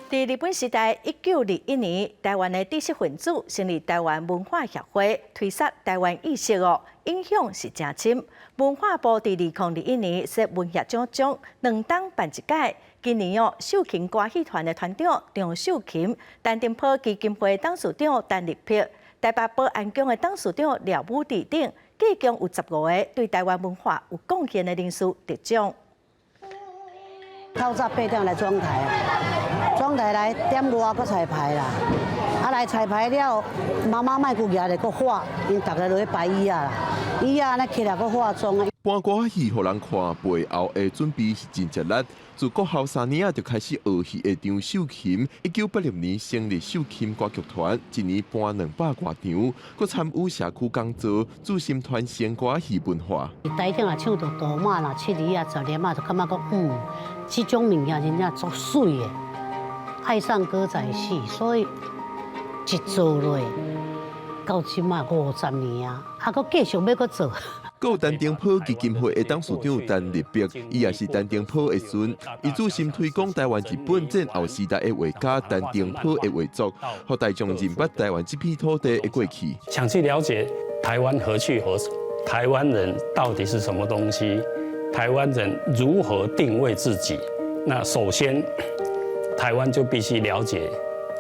佇日本時代1921年，臺灣的知識分子成立臺灣文化協會，推捒臺灣意識哦，影響是誠深。文化部佇2021年設文協獎獎，兩冬辦一屆。今年哦，秀琴歌戲團的團長張秀琴，陳澄波基金會董事長陳立碧，臺北保安宮的董事長廖武智等，計共有15個對臺灣文化有貢獻的人士得獎。透早8點來裝台啊，裝台來點外閣彩排啦，啊來彩排了，媽媽麥閣舉來閣化，𪜶逐个落去擺椅仔啦，椅仔按呢起來閣化妝啊。搬歌戲予人看，背後的準備是真吃力。自國校三年仔就開始學戲的張秀琴，1986年成立秀琴歌劇團，一年搬200外場，閣參與社區講座，注心傳承歌戲文化。台頂啊唱著哆媽啦、七字啊、十連仔，就感覺講，這種物件真正足媠的，愛上歌仔戲，所以一做落到這馬50年啊，啊，閣繼續欲閣做。閣有陳澄波基金會的董事長陳立碧，伊也是陳澄波的孫，伊注心推廣臺灣日本戰後時代的畫家陳澄波的畫作，予大眾認捌臺灣這片土地的過去。想去了解臺灣何去何從，臺灣人到底是什麼東西？臺灣人如何定位自己？那首先，臺灣就必須了解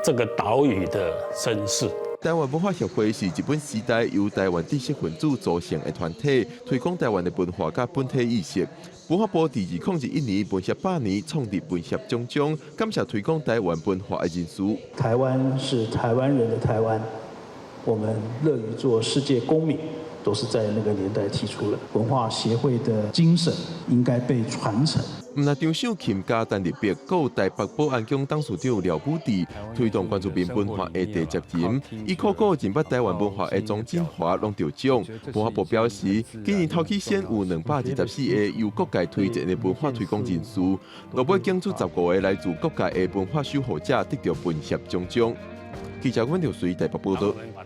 這個島嶼的身世。臺灣文化協會是日本時代由臺灣知識分子組成的團體，推廣臺灣的文化佮本體意識。文化部佇2021年文協百年創立文協獎章，感謝推廣臺灣文化的人士。臺灣是臺灣人的臺灣，我們樂於做世界公民，都是在那個年代提出了文化協會的精神應該被傳承。毋但張秀琴佮陳立碧，閣有臺北保安宮董事長廖武智，推動原住民文化的締結人，以考古認捌臺灣文化的莊振華攏得獎。文化部表示，今年頭起先有224個由各界推薦的文化推廣人士，落尾揀出15個來自各界的文化守護者得著文協獎章。記者溫條水臺北報道。